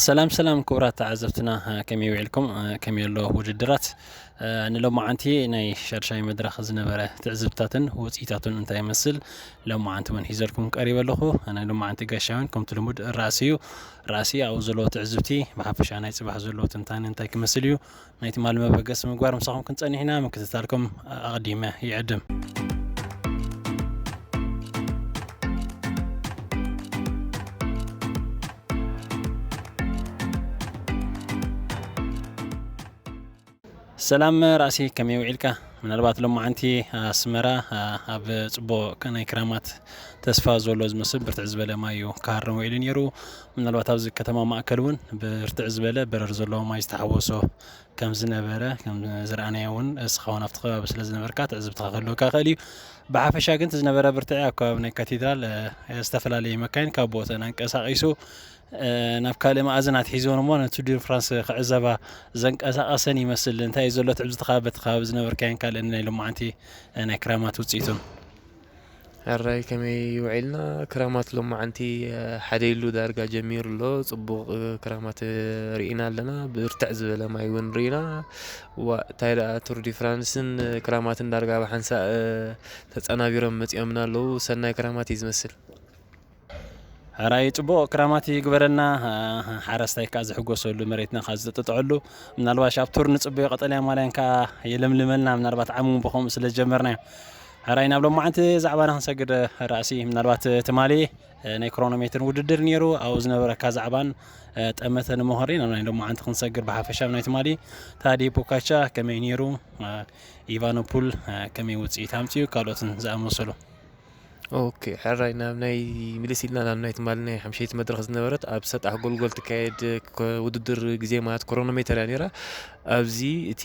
ሰላም ሰላም ክቡራት ተዓዘብትና፣ ከመይ ውዒልኩም? ከመይ ኣሎ ውድድራት? ንሎማዓንቲ ናይ ሻድሻይ መድረኽ ዝነበረ ትዕዝብታትን ውፅኢታቱን እንታይ ይመስል? ሎማዓንቲ እውን ሒዘልኩም ቀሪበ ኣለኹ። ናይ ሎማዓንቲ ጋሻ እውን ከምቲ ልሙድ ራእሲ እዩ። ራእሲ ኣብኡ ዘለዎ ትዕዝብቲ፣ ብሓፈሻ ናይ ፅባሕ ዘለዎ ትንታነ እንታይ ክመስል እዩ? ናይ ትማሊ መበገሲ ምግባር ምሳኹም ክንጸንሕ ኢና። ምክትታልኩም ኣቐዲመ ይዕድም። ሰላም ራእሲ፣ ከመይ ውዒልካ? ምናልባት ሎማዓንቲ ኣስመራ ኣብ ጽቡቕ ናይ ክራማት ተስፋ ዘሎ ዝመስል ብርትዕ ዝበለ ማይ እዩ ክሃርም ውዒሉ ነይሩ። ምናልባት ኣብዚ ከተማ ማእከል እውን ብርትዕ ዝበለ በረር ዘለዎ ማይ ዝተሓወሶ ከም ዝነበረ፣ ከም ዝረኣናዮ እውን፣ እስኻ እውን ኣብቲ ከባቢ ስለ ዝነበርካ ትዕዝብትኻ ክህልወካ ይኽእል እዩ። ብሓፈሻ ግን እቲ ዝነበረ ብርትዒ ኣብ ከባቢ ናይ ካቴድራል፣ እ፣ ዝተፈላለየ መካይን ካብ ቦተን ኣንቀሳቒሱ፣ እ፣ ናብ ካልእ መኣዝን ኣትሒዝወን እሞ ነቲ ቱር ዲ ፍራንስ ክዕዘባ ዘንቀሳቐሰን ይመስል። እንታይ እዩ ዘሎ ትዕዝብትኻ በቲ ከባቢ ዝነበርካዮን ካልእን ናይ ሎማዓንቲ፣ እ፣ ናይ ክራማት ውፅኢቱን? ሕራይ ከመይ ውዒልና? ክራማት ሎማዓንቲ፣ እ፣ ሓደ ኢሉ ዳርጋ ጀሚሩ ኣሎ። ጽቡቕ፣ እ፣ ክራማት፣ እ፣ ርኢና ኣለና። ብርትዕ ዝበለ ማይ እውን ርኢና። ዋ፣ እንታይ ደኣ ቱር ዲ ፍራንስን፣ እ፣ ክራማትን ዳርጋ ብሓንሳእ፣ እ፣ ተጸናቢሮም መጺኦምና ኣለዉ። ሰናይ ክራማት እዩ ዝመስል። ሕራይ ጽቡቕ ክራማት ይግበረልና። እ፣ ሓረስታይ ከኣ ዝሕጎሰሉ፣ መሬትና ከኣ ዝጥጥዐሉ፣ ምናልባሽ ኣብ ቱር ንጽበዮ ቀጠልያ ማልያን ከኣ የለምልመልና፣ ምናልባት ዓሙ ብኸምኡ ስለ ዝጀመርናዮ። ሕራይ ናብ ሎማዓንቲ ዛዕባና ክንሰግድ ራእሲ፣ ምናልባት ትማሊ፣ እ፣ ናይ ክሮኖሜትር ውድድር ነይሩ። ኣብኡ ዝነበረካ ዛዕባን፣ እ፣ ጠመተ ንምኽሪ ናብ ናይ ሎማዓንቲ ክንሰግር ብሓፈሻ ናይ ትማሊ ታዲ ፖካቻ ከመይ ነይሩ? እ፣ ኢቫኖፑል፣ እ፣ ከመይ ውፅኢት ኣምፅኡ? ካልኦትን ዝኣመሰሉ። ኦኬ፣ ሕራይ ናብ ናይ ምልስ ኢልና ናብ ናይ ትማሊ ናይ ሓምሸይቲ መድረኽ ዝነበረት ኣብ ሰጣሕ ጎልጎል ትካየድ፣ እ፣ ውድድር ግዜ ማለት ክሮኖሜተር እያ ነይራ። ኣብዚ እቲ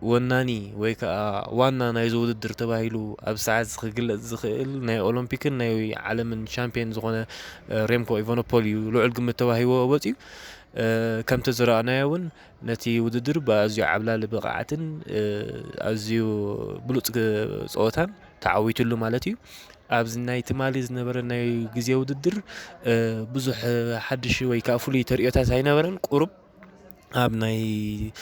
ወናኒ ወይ ከዓ ዋና ናይዚ ውድድር ተባሂሉ ኣብ ሰዓት ክግለጽ ዝኽእል ናይ ኦሎምፒክን ናይ ዓለምን ሻምፒዮን ዝኾነ፣ እ፣ ሬምኮ ኢቫኖፖል እዩ ልዑል ግምት ተዋሂቦ ወጺኡ። እ፣ ከምቲ ዝረኣናዮ እውን ነቲ ውድድር ብኣዝዩ ዓብላሊ ብቕዓትን፣ እ፣ ኣዝዩ ብሉጽ ግ-፣ ጸወታን ተዓዊትሉ ማለት እዩ። ኣብዚ ናይ ትማሊ ዝነበረ ናይ ግዜ ውድድር፣ እ፣ ብዙሕ ሓድሽ ወይ ከዓ ፍሉይ ተርእዮታት ኣይነበረን። ቁሩብ ኣብ ናይ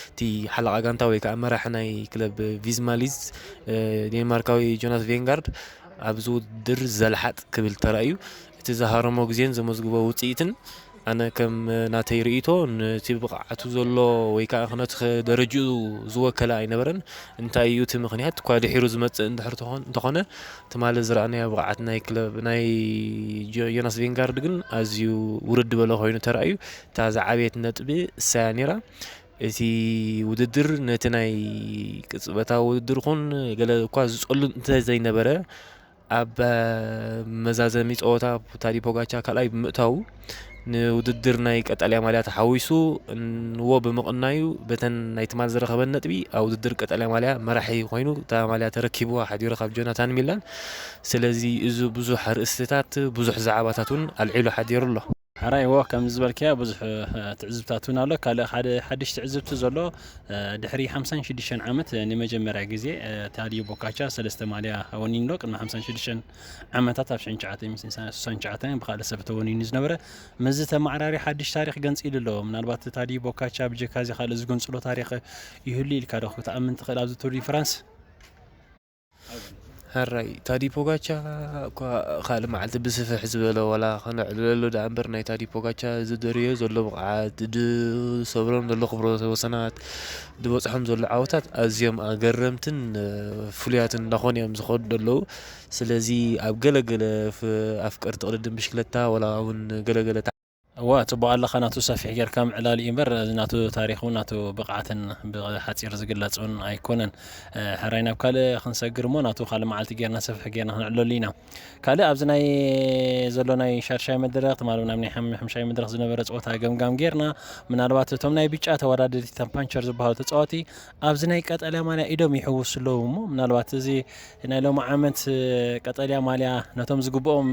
እቲ ሓለቓ ጋንታ ወይ ከዓ መራሒ ናይ ክለብ ቪዝማሊዝ፣ እ፣ ዴንማርካዊ ጆናስ ቬንጋርድ ኣብዚ ውድድር ዘልሓጥ ክብል ተራእዩ። እቲ ዝሃረሞ ግዜን ዘመዝግቦ ውፅኢትን ኣነ ከም ናተይ ርእይቶ ነቲ ብቕዓቱ ዘሎ ወይ ከዓ ነቲ ደረጅኡ ዝወከለ ኣይነበረን። እንታይ እዩ እቲ ምኽንያት እኳ ድሒሩ ዝመጽእ እንድሕር ተኾን-፣ እንተኾነ ትማሊ ዝረኣናዮ ብቕዓት ናይ ክለብ ናይ ጆ-፣ ዮናስ ቬንጋርድ ግን ኣዝዩ ውርድ ዝበለ ኮይኑ ተራእዩ። እታ ዝዓበየት ነጥቢ እሳያ ነይራ። እቲ ውድድር ነቲ ናይ ቅጽበታዊ ውድድር ኹን ገለ እኳ ዝጸሉ እንተ ዘይነበረ፣ ኣብ መዛዘሚ ጸወታ ታዲ ፖጋቻ ካልኣይ ብምእታዉ፣ ንውድድር ናይ ቀጠልያ ማልያ ተሓዊሱ ንዎ ብምቕናዩ፣ በተን ናይ ትማል ዝረኸበን ነጥቢ ኣብ ውድድር ቀጠልያ ማልያ መራሒ ኮይኑ እታ ማልያ ተረኪብዋ ሓዲሩ ካብ ጆናታን ሚላን። ስለዚ እዚ ብዙሕ ኣርእስትታት፣ ብዙሕ ዛዕባታት እውን ኣልዒሉ ሓዲሩ ኣሎ። ሕራይ፣ እዎ፣ ከም ዝበልክያ ብዙሕ፣ እ፣ ትዕዝብታት እውን ኣሎ። ካልእ ሓደ ሓድሽ ትዕዝብቲ ዘሎ፣ እ፣ ድሕሪ ሓምሳን ሽዱሽተን ዓመት፣ እ፣ ንመጀመርያ ግዜ፣ እ፣ ታዲዮ ቦካቻ ሰለስተ ማልያ ወኒኑ ኣሎ። ቅድሚ ሓምሳን ሽዱሽተን ዓመታት ኣብ ሽሕን ትሽዓተ ሚእትን ስሳን ትሽዓተን ብኻልእ ሰብ ተወኒኑ ዝነበረ፣ ምስዚ ተመዓራሪ ሓድሽ ታሪኽ ገንጺሉ ኣሎ። ምናልባት ታዲዮ ቦካቻ ብጀካ እዚ ካልእ ዝገንጽሎ ታሪኽ ይህሉ ኢልካ ዶ ክትኣምን ትኽእል ኣብዚ ቱር ዲ ፍራንስ? ሕራይ፣ ታዲ ፖጋቻ እኳ ካልእ መዓልቲ ብስፍሕ ዝበለ ዋላ ከነዕልለሉ ደኣ እምበር፣ ናይ ታዲ ፖጋቻ ዝደርዮ ዘሎ ብቕዓት፣ ዝሰብሮም ዘሎ ክብረ ወሰናት፣ ዝበጽሖም ዘሎ ዓወታት ኣዝዮም ኣገረምትን፣ እ፣ ፍሉያትን እናኾኑ እዮም ዝኸዱ ዘለዉ። ስለዚ ኣብ ገለ ገለ ፍ-፣ ኣፍቀርቲ ቅድድም ብሽክለታ ዋላ እውን ገለ ገለ እዋ፣ ጽቡቕ ኣለኻ። ናቱ ሰፊሕ ጌርካ ምዕላል እዩ እምበር፣ እዚ ናቱ ታሪኽ እውን ናቱ ብቕዓትን ብሓጺር ዝግለጽ እውን ኣይኮነን። እ፣ ሕራይ ናብ ካልእ ክንሰግር እሞ፣ ናቱ ካልእ መዓልቲ ጌርና ሰፊሕ ጌርና ክንዕለሉ ኢና። ካልእ ኣብዚ ናይ ዘሎ ናይ ሻድሻይ መድረኽ፣ ትማሊ እውን ኣብ ናይ ሓም-፣ ሓምሻይ መድረኽ ዝነበረ ጸወታ ገምጋም ጌርና። ምናልባት እቶም ናይ ብጫ ተወዳደርቲ፣ እቶም ፓንቸር ዝበሃሉ ተጻወቲ፣ ኣብዚ ናይ ቀጠልያ ማልያ ኢዶም ይሕውሱ ኣለዉ እሞ፣ ምናልባት እዚ ናይ ሎሚ ዓመት፣ እ፣ ቀጠልያ ማልያ ነቶም ዝግብኦም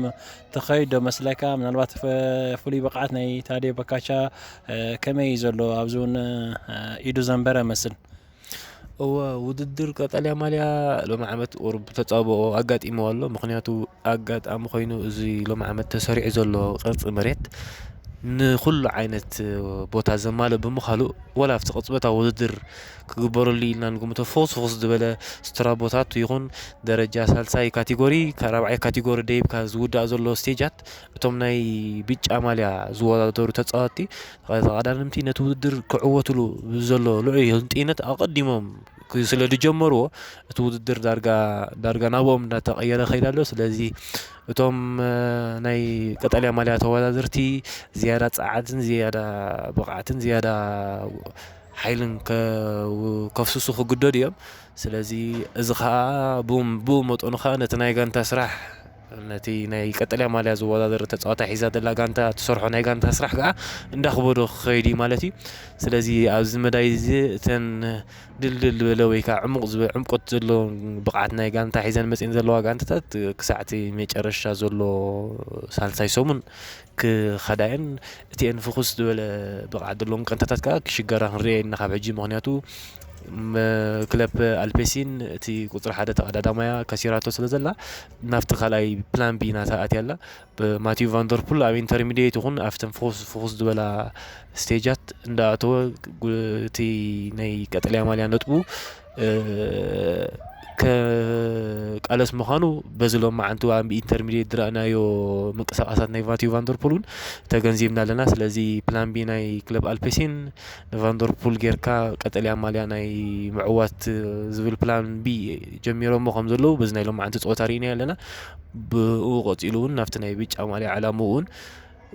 ተኸይዱ ዶ መስለካ? ምናልባት ፈ-፣ ፍሉይ ብቕዓት ናይ ታዴ በካቻ፣ እ፣ ከመይ እዩ ዘሎ? ኣብዚ እውን፣ እ፣ ኢዱ ዘንበረ መስል። እወ፣ ውድድር ቀጠልያ ማልያ ሎሚ ዓመት ቁሩብ ተጻብኦ ኣጋጢምዎ ኣሎ። ምኽንያቱ ኣጋጣሚ ኮይኑ እዚ ሎሚ ዓመት ተሰሪዑ ዘሎ ቅርጺ መሬት ንኹሉ ዓይነት ቦታ ዘማልእ ብምዃኑ፣ ወላ ኣብቲ ቅጽበታዊ ውድድር ክግበረሉ ኢልና ንግምቶ ፍኹስ ፍኹስ ዝበለ ስትራቦታት ይኹን ደረጃ ሳልሳይ ካቴጎሪ፣ ካብ ራብዓይ ካቴጎሪ ደይብካ ዝውዳእ ዘሎ ስቴጃት፣ እቶም ናይ ብጫ ማልያ ዝወዳደሩ ተጻወትቲ ተቐዳደምቲ ነቲ ውድድር ክዕወትሉ ብዘሎ ልዑል ህንጥይነት ኣቐዲሞም ክ-፣ ስለ ዝጀመርዎ፣ እቲ ውድድር ዳርጋ፣ ዳርጋ ናብኦም እንዳተቐየረ ከይዳ ኣሎ። ስለዚ እቶም፣ እ፣ ናይ ቀጠልያ ማልያ ተወዳደርቲ ዝያዳ ጸዓትን ዝያዳ ብቕዓትን ዝያዳ ሓይልን ከ-፣ ከፍስሱ ክግደዱ እዮም። ስለዚ እዚ ኸኣ ብኡ፣ ብኡ መጠኑ ኸኣ ነቲ ናይ ጋንታ ስራሕ፣ ነቲ ናይ ቀጠልያ ማልያ ዝወዳደር ተጻዋታይ ሒዛ ዘላ ጋንታ ትሰርሖ ናይ ጋንታ ስራሕ ከኣ እንዳኽበዶ ክኸይድ እዩ ማለት እዩ። ስለዚ ኣብዚ መዳይ እዚ እተን ድልድል ዝበለ ወይ ከዓ ዕሙቕ ዝብ-፣ ዕምቆት ዘለዎ ብቕዓት ናይ ጋንታ ሒዘን መጺኤን ዘለዋ ጋንታታት ክሳዕ እቲ መጨረሻ ዘሎ ሳልሳይ ሰሙን ክኸዳ እየን። እቲአን ፍኹስ ዝበለ ብቕዓት ዘለዎም ጋንታታት ከዓ ክሽገራ ክንሪአ ኢና ካብ ሕጂ። ምኽንያቱ መ-፣ ክለብ ኣልፔሲን እቲ ቁፅሪ ሓደ ተቐዳዳማያ ከሲራቶ ስለ ዘላ ናብቲ ካልኣይ ፕላን ቢ ናታ ኣትያ ኣላ። ብማቲው ቫንደርፑል ኣብ ኢንተርሚዲየት ይኹን ኣብተን ፍኹስ፣ ፍኹስ ዝበላ ስቴጃት እንዳኣተወ ጉ-፣ እቲ ናይ ቀጠልያ ማልያ ነጥቡ፣ እ፣ ከቃለስ ምዃኑ በዚ ሎማዓንቲ ኣብ ኢንተርሚዲየት ዝረኣናዮ ምንቅስቃሳት ናይ ማቲው ቫንደርፑል እውን ተገንዚብና ኣለና። ስለዚ ፕላን ቢ ናይ ክለብ ኣልፔሲን ንቫንደርፑል ጌርካ ቀጠልያ ማልያ ናይ ምዕዋት ዝብል ፕላን ቢ ጀሚሮሞ ከም ዘለዉ በዚ ናይ ሎማዓንቲ ፀወታ ርኢና ኣለና። ብኡ ቀጺሉ እውን ናብቲ ናይ ብጫ ማልያ ዕላምኡ እውን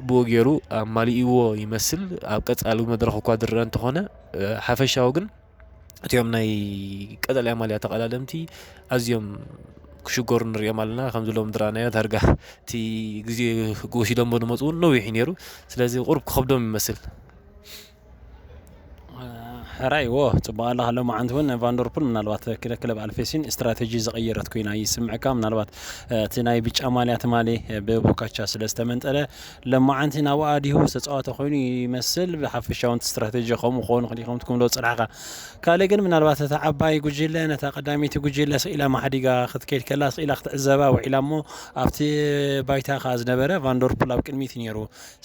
ብኡ ገይሩ ኣማሊእዎ ይመስል። ኣብ ቀጻሊ መድረኽ እኳ ዝረአ እንተኾነ፣ እ፣ ሓፈሻዊ ግን እቲኦም ናይ ቀጠልያ ማልያ ተቐዳደምቲ ኣዝዮም ክሽገሩ ንሪኦም ኣለና። ከምዚ ሎም ዝረኣናዮ ዳርጋ እቲ ግዜ ወሲዶሞ ዝመፁ እውን ነዊሕ እዩ ነይሩ። ስለዚ ቁሩብ ክኸብዶም ይመስል። ሕራይ፣ እዎ፣ ጽቡቕ ኣለኻ። ሎማዓንቲ እውን ቫንደርፑል ምናልባት ክለ-፣ ክለብ ኣልፌሲን ስትራተጂ ዝቐየረት ኮይና ይስምዕካ። ምናልባት፣ እ፣ እቲ ናይ ብጫ ማልያ ትማሊ፣ እ፣ ብቦካቻ ስለ ዝተመንጠለ፣ ሎማዓንቲ ናብኣ ድዩ ዝተጻወተ ኮይኑ ይመስል። ብሓፈሻ እውን እቲ ስትራተጂ ከምኡ ክኸውን ይኽእል እዩ፣ ከምቲ ክምሎ ጽናሕካ። ካልእ ግን ምናልባት እታ ዓባይ ጉጅለ ነታ ቀዳመይቲ ጉጅለ ስኢላ ማሕዲጋ ክትከይድ ከላ፣ ስኢላ ክትዕዘባ ውዒላ እሞ፣ ኣብቲ ባይታ ከኣ ዝነበረ ቫንደርፑል ኣብ ቅድሚት እዩ ነይሩ።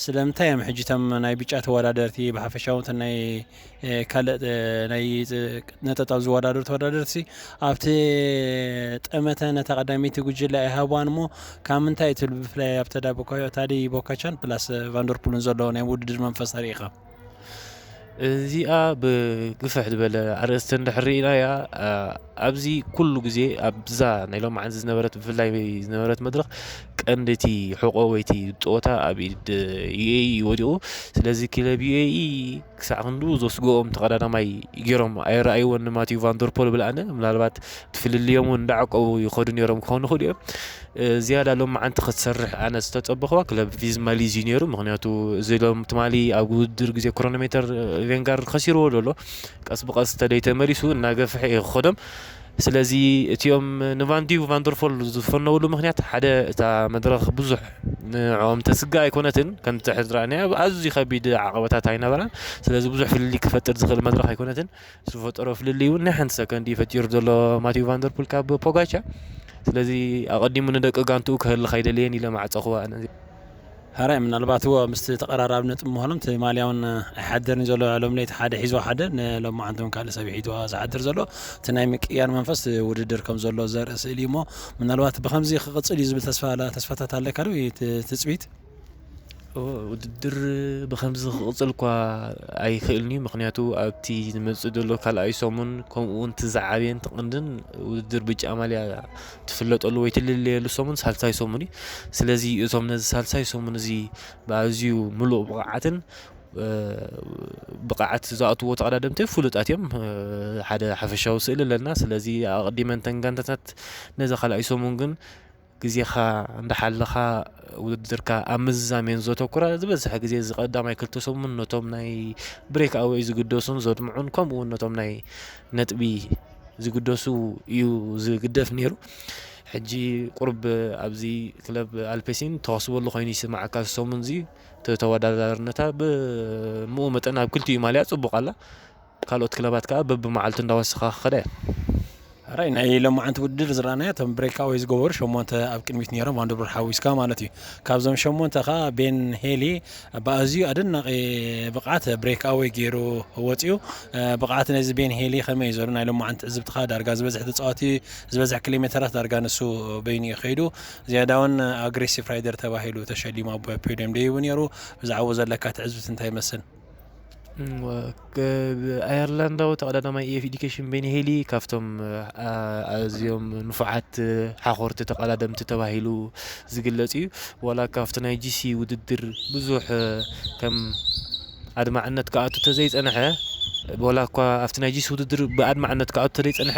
ስለምንታይ እዮም ሕጂ እቶም ናይ ብጫ ተወዳደርቲ፣ ብሓፈሻ እውን እተን ናይ፣ እ፣ ካልእ፣ እ፣ ናይ፣ እ፣ ነጠብጣብ ዝወዳደሩ ተወዳደርቲ ኣብቲ ጠመተ ነታ ቀዳመይቲ ጉጅለ ኣይሃብዋን እሞ፣ ካብ ምንታይ እዩ ትብል? ብፍላይ ኣብቲ ዳ ቦካ-፣ ታዲ ቦካቻን ፕላስ ቫንደርፑልን ዘሎ ናይ ውድድር መንፈስ ተሪኢኻ? እዚኣ ብግፍሕ ዝበለ ኣርእስቲ እንድሕር ርኢናያ፣ ኣ-፣ ኣብዚ ኩሉ ግዜ ኣብዛ ናይ ሎማዓንቲ ዝነበረት፣ ብፍላይ ዝነበረት መድረኽ ቀንዲ እቲ ሕቖ ወይ እቲ ጸወታ ኣብ ኢድ ዩ ኤ ኢ እዩ ወዲቑ። ስለዚ ክለብ ዩ ኤ ኢ ክሳዕ ክንድኡ ዘስግኦም ተቐዳዳማይ ገይሮም ኣይረኣይዎን ንማቲው ቫንደርፖል ብለኣነ። ምናልባት እቲ ፍልልዮም እውን እንዳዓቀቡ ይኸዱ ነይሮም ክኾኑ ይኽእሉ እዮም። እ፣ ዝያዳ ሎማዓንቲ ክትሰርሕ ኣነ ዝተጸበኽዋ ክለብ ቪዝማ ሊዝ እዩ ነይሩ። ምኽንያቱ እዚ ሎም ትማሊ ኣብ ውድድር ግዜ ክሮኖሜተር፣ እ፣ ቬንጋር ከሲርዎ ዘሎ ቀስ ብቐስ ተደይ ተመሊሱ እናገፍሐ እዩ ክኸዶም። ስለዚ እቲኦም ንቫንዲው ቫንደርፎል ዝፈነውሉ ምኽንያት ሓደ እታ መድረኽ ብዙሕ ንዕኦም ተስግእ ኣይኮነትን፣ ከምቲ ሕዚ ረኣናዮ ኣዝዩ ከቢድ ዓቐበታት ኣይነበራን። ስለዚ ብዙሕ ፍልልይ ክፈጥር ዝኽእል መድረኽ ኣይኮነትን። ዝፈጠሮ ፍልልይ እውን ናይ ሓንቲ ሰከንድ እዩ ፈጢሩ ዘሎ ማቲው ቫንደርፑል ካብ ፖጋቻ። ስለዚ ኣቐዲሙ ንደቂ ጋንትኡ ክህልኽ ኣይደለየን ኢለ ማዕጸኽዎ ኣነ። ሕራይ ምናልባት እዎ ምስቲ ተቐራራቢ ነጥቢ ምዃኖም እቲ ማልያ እውን ኣይሓደርን ዘሎ ሎም ለይቲ ሓደ ሒዝዋ ሓደ ንሎማዓንቲ እውን ካልእ ሰብ ሒዝዋ ዝሓድር ዘሎ እቲ ናይ ምቅያር መንፈስ ውድድር ከም ዘሎ ዘርኢ ስእሊ እዩ እሞ ምናልባት ብኸምዚ ክቕጽል እዩ ዝብል ተስፋ ኣላ-፣ ተስፋታት ኣለካ ዶ? ት-፣ ትጽቢት? እዎ፣ ውድድር ብኸምዚ ክቕጽል እኳ ኣይኽእልን እዩ። ምኽንያቱ ኣብቲ ዝመጽእ ዘሎ ካልኣይ ሰሙን ከምኡ እውን እቲ ዝዓበየን እቲ ቀንድን ውድድር ብጫ ማልያ ትፍለጠሉ ወይ ትልለየሉ ሰሙን ሳልሳይ ሰሙን እዩ። ስለዚ እቶም ነዚ ሳልሳይ ሰሙን እዚ ብኣዝዩ ምሉእ ብቕዓትን፣ እ፣ ብቕዓት ዝኣትዎ ተቐዳደምቲ ፍሉጣት እዮም። እ፣ ሓደ ሓፈሻዊ ስእሊ ኣለና። ስለዚ ኣቐዲመን እተን ጋንታታት ነዚ ካልኣይ ሰሙን ግን ግዜኻ እንዳሓለኻ ውድድርካ ኣብ ምዝዛም እየን ዘተኩራ። ዝበዝሐ ግዜ እዚ ቀዳማይ ክልተ ሰሙን ነቶም ናይ ብሬክ ኣወይ ዝግደሱን ዘድምዑን ከምኡ እውን ነቶም ናይ ነጥቢ ዝግደሱ እዩ ዝግደፍ ነይሩ። ሕጂ ቁሩብ ኣብዚ ክለብ ኣልፔሲን ተዋስበሉ ኮይኑ ይስምዓካ። እዚ ሰሙን እዚ እቲ ተወዳዳርነታ ብምኡ መጠን ኣብ ክልቲኡ ማልያ ጽቡቕ ኣላ። ካልኦት ክለባት ከኣ በብመዓልቱ እንዳወሰኻ ክኸዳ እየን። ራይ ናይ ሎማዓንቲ ውድድር ዝረኣናዮ እቶም ብሬክ ኣወይ ዝገበሩ ሸሞንተ ኣብ ቅድሚት ነይሮም፣ ቫንደርቡር ሓዊስካ ማለት እዩ። ካብዞም ሸሞንተ ከኣ ቤን ሄሊ ብኣዝዩ ኣደናቂ ብቕዓት ብሬክ ኣወይ ገይሩ ወፂኡ። ብቕዓት ነዚ ቤን ሄሊ ከመይ እዩ ዘሎ? ናይ ሎማዓንቲ ትዕዝብትኻ ዳርጋ ዝበዝሕ ተፃዋቲ ዝበዝሕ ኪሎ ሜተራት ዳርጋ ንሱ በይኑ እዩ ከይዱ። ዝያዳ እውን ኣግሬሲቭ ራይደር ተባሂሉ ተሸሊሙ ኣብ ፖዲየም ደይቡ ነይሩ። ብዛዕባኡ ዘለካ ትዕዝብቲ እንታይ ይመስል? ኣየርላንዳዊ ተቐዳዳማይ ኢኤፍ ኤዲኬሽን ቤኒ ሄሊ ካብቶም ኣዝዮም ንፉዓት ሓኾርቲ ተቐዳደምቲ ተባሂሉ ዝግለጽ እዩ። ዋላ ካብቲ ናይ ጂሲ ውድድር ብዙሕ ከም ኣድማዕነት ክኣቱ ተዘይጸንሐ፣ ዋላ እኳ ኣብቲ ናይ ጂሲ ውድድር ብኣድማዕነት ክኣቱ ተዘይጸንሐ፣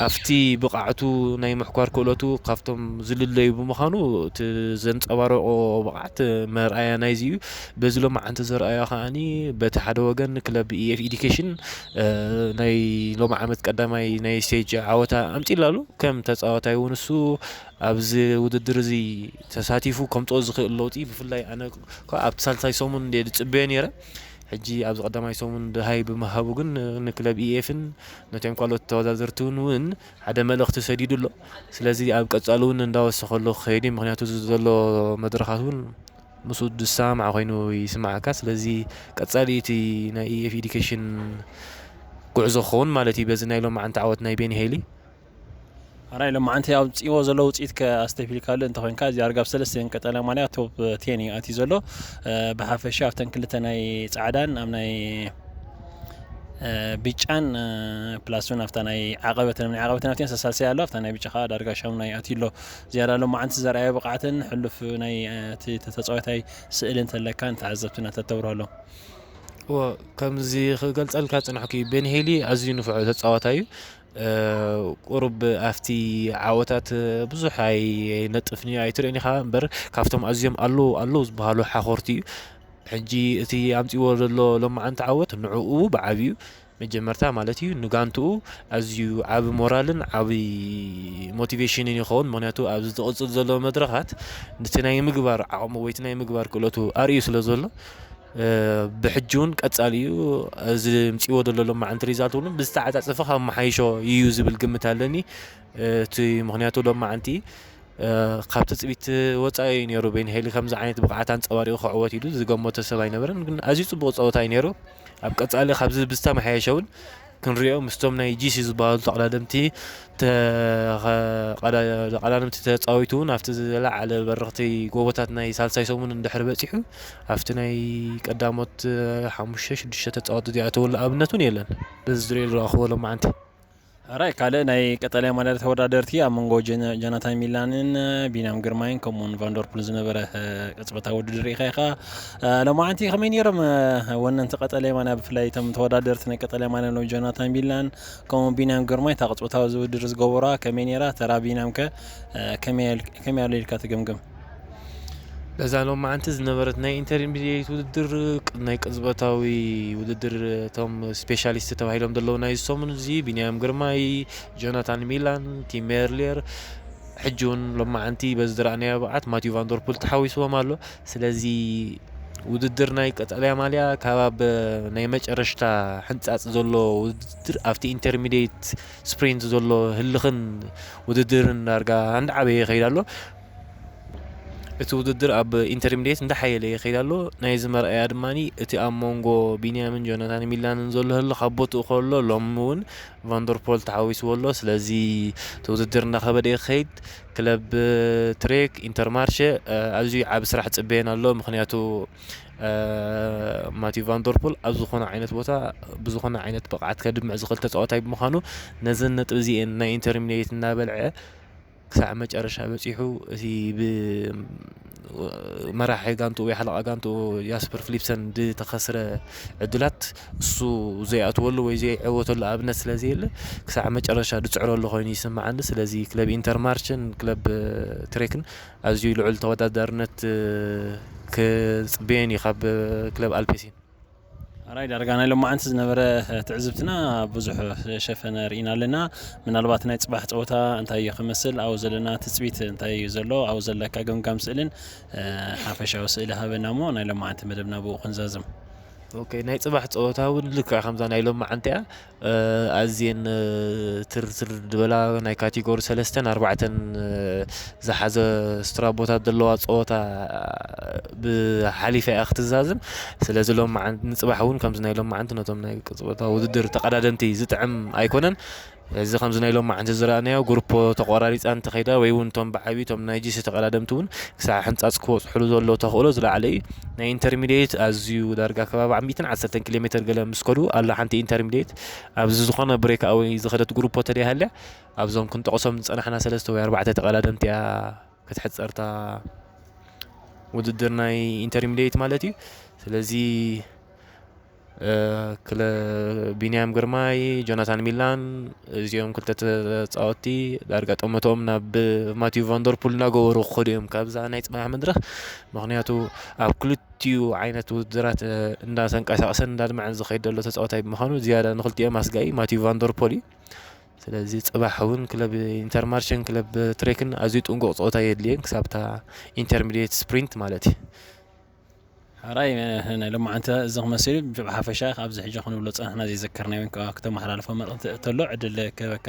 ኣብቲ ብቕዓቱ ናይ ምሕኳር ክእለቱ ካብቶም ዝልለዩ ብምዃኑ፣ እቲ ዘንጸባረቖ ብቕዓት መርኣያ ናይዚ እዩ። በዚ ሎማዓንቲ ዘርኣዮ ከኣኒ፣ በቲ ሓደ ወገን ክለብ ኢኤፍ ኤዲኬሽን ናይ ሎሚ ዓመት ቀዳማይ ናይ ስቴጅ ዓወታ ኣምጺእላሉ። ከም ተጻዋታይ እውን እሱ ኣብዚ ውድድር እዚ ተሳቲፉ ከምጽኦ ዝኽእል ለውጢ፣ ብፍላይ ኣነ እኳ ኣብቲ ሳልሳይ ሰሙን እንድየ ዝጽበዮ ነይረ። ሕጂ ኣብዚ ቀዳማይ ሰሙን ደሃይ ብምሃቡ ግን ንክለብ ኢኤፍን ነቶም ካልኦት ተወዳደርትን እውን ሓደ መልእኽቲ ሰዲዱ ኣሎ። ስለዚ ኣብ ቀጻሊ እውን እንዳወሰኸሉ ክኸይድ እዩ። ምኽንያቱ እዚ ዘሎ መድረኻት እውን ምስኡ ዝሰማማዕ ኮይኑ ይስምዓካ። ስለዚ ቀጻሊ እቲ ናይ ኢኤፍ ኤዲኬሽን ጉዕዞ ክኸውን ማለት እዩ በዚ ናይ ሎማዓንቲ ዓወት ናይ ቤኒ ሄሊ። ኣራይ ሎማዓንቲ ኣውፅእዎ ዘሎ ውፅኢት ከ ኣስተብሂልካሉ እንተኾይንካ፣ እዚ ኣርጋብ ሰለስተ ቀጠልያ ማልያ ቶፕ ቴን እዩ ኣትዩ ዘሎ። ብሓፈሻ ኣብተን ክልተ ናይ ፃዕዳን ኣብ ናይ ብጫን ፕላስ እውን ኣብታ ናይ ዓቐበትን ናይ ዓቐበትን ኣብተን ሳልሳይ ኣሎ፣ ኣብታ ናይ ብጫ ከዓ ዳርጋ ሻሙናይ ኣትዩ ኣሎ። ዝያዳ ሎማዓንቲ ዘርኣዮ ብቕዓትን ሕሉፍ ናይ እቲ ተፃዋታይ ስእሊ እንተለካ ንተዓዘብትና ተተብርሃሎም። ከምዚ ክገልጸልካ ዝጸናሕኩ እዩ፣ ቤን ሄሊ ኣዝዩ ንፉዕ ተጻዋታይ እዩ። ቁሩብ ኣብቲ ዓወታት ብዙሕ ኣይነጥፍን እዩ ኣይትርእን ኢኻ እምበር፣ ካብቶም ኣዝዮም ኣለዉ ኣለዉ ዝበሃሉ ሓኾርቲ እዩ። ሕጂ እቲ ኣምጺእዎ ዘሎ ሎማዓንቲ ዓወት ንዕኡ ብዓብዩ መጀመርታ ማለት እዩ ንጋንትኡ ኣዝዩ ዓቢ ሞራልን ዓቢ ሞቲቬሽንን ይኸውን። ምኽንያቱ ኣብዚ ዝቕጽል ዘሎ መድረኻት ነቲ ናይ ምግባር ዓቕሙ ወይ እቲ ናይ ምግባር ክእለቱ ኣርእዩ ስለ ዘሎ፣ ብሕጂ እውን ቀጻሊ እዩ። እዚ ምጽእዎ ዘሎ ሎማዓንቲ ሪዛልት እውን ብዝተዓጻጸፈ ካብ መሓይሾ እዩ ዝብል ግምት ኣለኒ። እቲ ምኽንያቱ ሎማዓንቲ ካብ ትጽቢት ወጻኢ እዩ ነይሩ። ቤን ሄሊ ከምዚ ዓይነት ብቕዓት ኣንጸባሪቑ ክዕወት ኢሉ ዝገመቶ ሰብ ኣይነበረን፣ ግን ኣዝዩ ጽቡቕ ጸወታ እዩ ነይሩ። ኣብ ቀጻሊ ካብዚ ብዝተመሓየሸ እውን ክንሪኦ ምስቶም ናይ ጂሲ ዝበሃሉ ተቐዳደምቲ ተቐዳደምቲ ተጻዊቱ እውን ኣብቲ ዝለዓለ በረኽቲ ጎቦታት ናይ ሳልሳይ ሰሙን እንድሕር በጺሑ ኣብቲ ናይ ቀዳሞት ሓሙሽተ ሽዱሽተ ተጻወቲ ዝኣተወሉ ኣብነት እውን የለን። በዚ ዝሪኦ ዝረኣኽዎ ሎማዓንቲ። ራይ ካልእ ናይ ቀጠልያ ማልያ ተወዳደርቲ ኣብ መንጎ ጆናታን ሚላንን ቢንያም ግርማይን ከምኡውን ቫንደርፑል ዝነበረ ቅጽበታዊ ውድድር ኢኻ ኢኻ። ሎማዓንቲ ከመይ ነይሮም ወነንቲ ቀጠልያ ማልያ፣ ብፍላይ እቶም ተወዳደርቲ ናይ ቀጠልያ ማልያ ሎም ጆናታን ሚላን ከምኡ ቢንያም ግርማይ እታ ቅጽበታዊ ዝውድር ዝገበራ ከመይ ነይራ? ተራ ቢንያም ከ ከመይ ኣሎ ኢልካ ትግምግም? በዛ ሎማዓንቲ ዝነበረት ናይ ኢንተርሚዲየት ውድድር ናይ ቅጽበታዊ ውድድር እቶም ስፔሻሊስት ተባሂሎም ዘለዉ ናይ ሰሙን እዚ ቢንያም ግርማይ፣ ጆናታን ሚላን፣ ቲም ኤርሊየር፣ ሕጂ እውን ሎማዓንቲ በዚ ዝረኣናዮ ብቕዓት ማቲዩ ቫንደርፑል ተሓዊስዎም ኣሎ። ስለዚ ውድድር ናይ ቀጠልያ ማልያ ካብ ኣብ ናይ መጨረሽታ ሕንጻጽ ዘሎ ውድድር ኣብቲ ኢንተርሚዲየት ስፕሪንት ዘሎ ህልኽን ውድድርን ዳርጋ እንዳዓበየ ይኸይድ ኣሎ። እቲ ውድድር ኣብ ኢንተርሚዲየት እንዳሓየለ ይኸይድ ኣሎ። ናይዚ መርኣያ ድማ እቲ ኣብ መንጎ ቢንያምን ጆናታን ሚላንን ዘሎ ህልኽ ኣብ ቦትኡ ከሎ ሎም እውን ቫንደርፖል ተሓዊስዎ ኣሎ። ስለዚ እቲ ውድድር እንዳኸበደ ይኸይድ። ክለብ ትሬክ ኢንተርማርሸ ኣዝዩ ዓቢ ስራሕ ጽበየን ኣሎ። ምኽንያቱ ማቲዩ ቫንደርፖል ኣብ ዝኾነ ዓይነት ቦታ ብዝኾነ ዓይነት ብቕዓት ከድምዕ ዝኽእል ተጻዋታይ ብምዃኑ ነዘን ነጥቢ እዚኤን ናይ ኢንተርሚዲየት እናበልዐ ክሳዕ መጨረሻ በጺሑ እቲ ብ መራሒ ጋንትኡ ወይ ሓለቓ ጋንትኡ ያስፐር ፍሊፕሰን ዝተኸስረ ዕድላት እሱ ዘይኣትወሉ ወይ ዘይዕወተሉ ኣብነት ስለ ዘየለ ክሳዕ መጨረሻ ዝጽዕረሉ ኮይኑ ይስምዓኒ። ስለዚ ክለብ ኢንተርማርችን ክለብ ትሬክን ኣዝዩ ልዑል ተወዳዳርነት ክጽበየን እዩ ካብ ክለብ ኣልፔሲን። ኣራይ ዳርጋ ናይ ሎማዓንቲ ዝነበረ ትዕዝብትና ብዙሕ ሸፈነ ርኢና ኣለና። ምናልባት ናይ ጽባሕ ጸወታ እንታይ እዩ ክመስል፣ ኣብኡ ዘለና ትጽቢት እንታይ እዩ ዘሎ፣ ኣብኡ ዘለካ ገምጋም ስእልን ሓፈሻዊ ስእሊ ሃበና እሞ ናይ ሎማዓንቲ መደብና ብኡ ክንዛዝም። ኦኬ፣ ናይ ጽባሕ ጸወታ እውን ልክዕ ከምዛ ናይ ሎማዓንቲ እያ። ኣዝየን ትርትር ዝበላ ናይ ካቴጎሪ ሰለስተን ኣርባዕተን ዝሓዘ ስትራቦታት ዘለዋ ጸወታ ብሓሊፋ እያ ክትዛዝም። ስለዚ ሎማዓንቲ ንጽባሕ እውን ከምዚ ናይ ሎማዓንቲ ነቶም ናይ ጸወታ ውድድር ተቐዳደምቲ ዝጥዕም ኣይኮነን። እዚ ከምዚ ናይ ሎማዓንቲ ዝረኣናዮ ግሩፖ ተቆራሪፃ እንተኸይዳ ወይ እውን እቶም ብዓብዩ እቶም ናይ ጂሲ ተቐዳደምቲ እውን ክሳዕ ሕንፃፅ ክበፅሕሉ ዘሎ ተኽእሎ ዝለዓለ እዩ። ናይ ኢንተርሚዲየት ኣዝዩ ዳርጋ ከባቢ ሚእትን ዓሰርተን ኪሎ ሜትር ገለ ምስ ከዱ ኣላ ሓንቲ ኢንተርሚዲየት ኣብዚ ዝኾነ ብሬክ ኣወይ ዝኸደት ግሩፖ ተደይሃልያ ኣብዞም ክንጠቕሶም ዝፀናሕና ሰለስተ ወይ ኣርባዕተ ተቐዳደምቲ እያ ክትሕፀርታ ውድድር ናይ ኢንተርሚዲየት ማለት እዩ። ስለዚ ክለ ቢንያም ግርማይ፣ ጆናታን ሚላን እዚኦም ክልተ ተፃወትቲ ዳርጋ ጠመቶም ናብ ማቲዩ ቫንደርፑል እናገበሩ ክኸዱ እዮም ካብዛ ናይ ፅባሕ መድረኽ። ምክንያቱ ኣብ ክልቲኡ ዓይነት ውድድራት እንዳተንቀሳቀሰን እንዳድመዐን ዝኸይድ ዘሎ ተፃወታይ ብምዃኑ ዝያዳ ንክልቲኦም ኣስጋኢ ማቲዩ ቫንደርፖል እዩ። ስለዚ ፅባሕ እውን ክለብ ኢንተርማርሽን ክለብ ትሬክን ኣዝዩ ጥንቁቕ ፀወታ የድልየን ክሳብታ ኢንተርሚዲየት ስፕሪንት ማለት እዩ። ሕራይ ናይ ሎማዓንቲ እዚ ክመስል እዩ። ብሓፈሻ ኣብዚ ሕጂ ክንብሎ ፀናሕና ዘይዘከርናዮ ክተመሓላልፎ መልእኽቲ ተሎ ዕድል ክህበካ።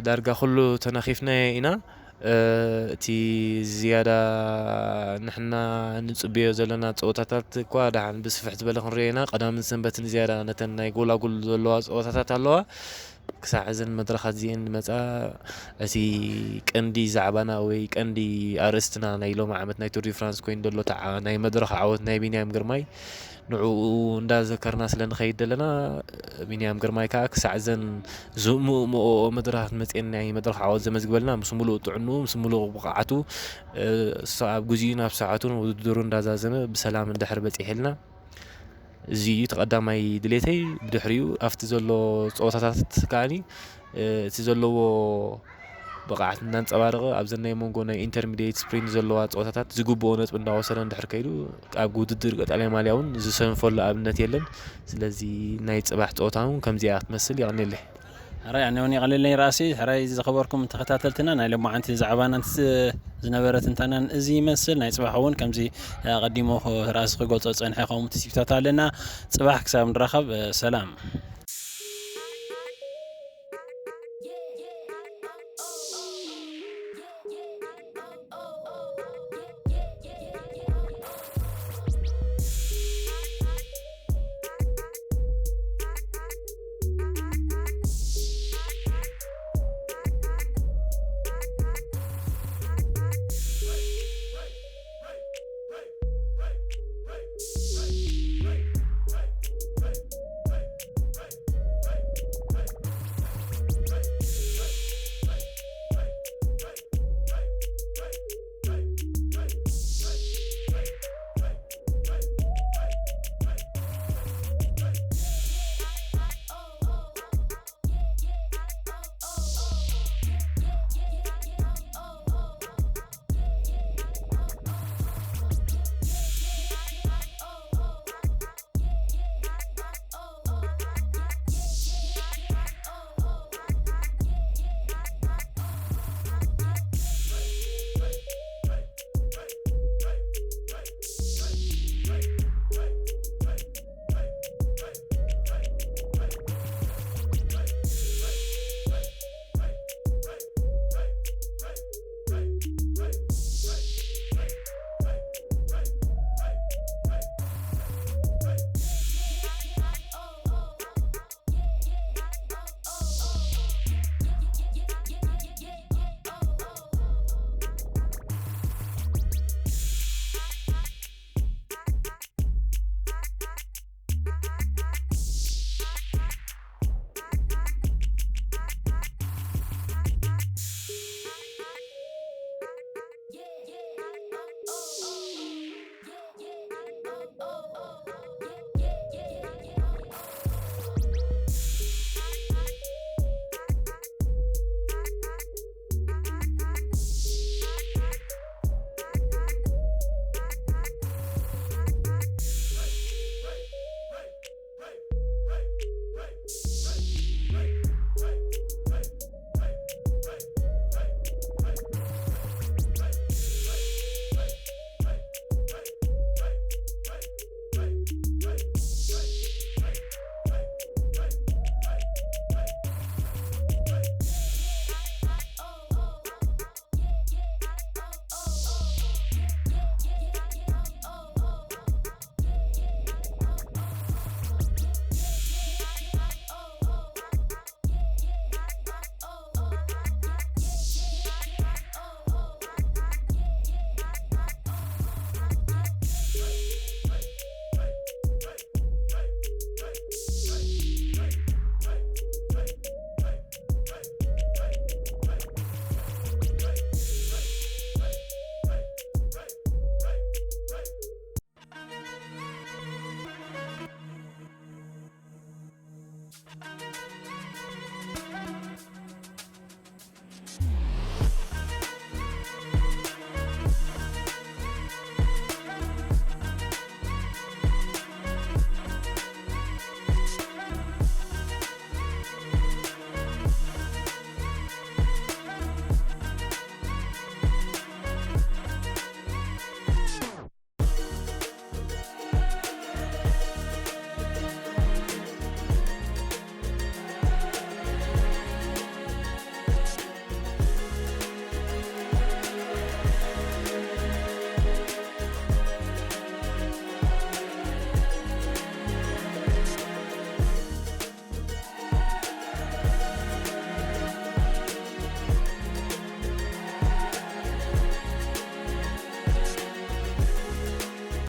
ዳርጋ ኩሉ ተነኺፍናዮ ኢና። እቲ ዝያዳ ንሕና ንፅበዮ ዘለና ፀወታታት እኳ ደሓን ብስፍሕ ዝበለ ክንሪኦ ኢና። ቀዳምን ሰንበትን ዝያዳ ነተን ናይ ጎላጉል ዘለዋ ፀወታታት ኣለዋ። ክሳዕ እዘን መድረኻት እዚአን መፃ እቲ ቀንዲ ዛዕባና ወይ ቀንዲ ኣርእስትና ናይ ሎሚ ዓመት ናይ ቱር ዲ ፍራንስ ኮይኑ ዘሎ ናይ መድረኽ ዓወት ናይ ቢንያም ግርማይ ንዕኡ እንዳዘከርና ስለ ንኸይድ ዘለና ቢንያም ግርማይ ከዓ ክሳዕ እዘን ዝእምእምኦ መድረኻት መፅአን ናይ መድረኽ ዓወት ዘመዝግበልና ምስ ሙሉእ ጥዕንኡ ምስ ሙሉእ ብቕዓቱ እሱ ኣብ ግዚኡ ናብ ሰዓቱን ውድድሩ እንዳዛዘመ ብሰላም እንድሕር በፂሕልና እዚ እዩ ተቐዳማይ ድሌተይ። ብድሕሪኡ ኣብቲ ዘሎ ፀወታታት ከዓኒ እቲ ዘለዎ ብቕዓት እናንፀባረቐ ኣብዘን ናይ መንጎ ናይ ኢንተርሚዲየት ስፕሪንት ዘለዋ ፀወታታት ዝግብኦ ነጥቢ እንዳወሰደ እንድሕር ከይዱ ኣብ ውድድር ቀጠልያ ማልያ እውን ዝሰንፈሉ ኣብነት የለን። ስለዚ ናይ ፅባሕ ፀወታ እውን ከምዚኣ ክትመስል። የቐንየለይ። ሕራይ ኣነ እውን የቐንየለይ ራእሲ። ሕራይ ዝኸበርኩም ተኸታተልትና ናይ ሎማዓንቲ ዛዕባና ዝነበረ ትንተናን እዚ ይመስል። ናይ ፅባሕ እውን ከምዚ ኣቐዲሙ ራእሲ ክገልፆ ዝፀንሐ ከምኡ ትፅቢታት ኣለና። ፅባሕ ክሳብ ንራኸብ ሰላም።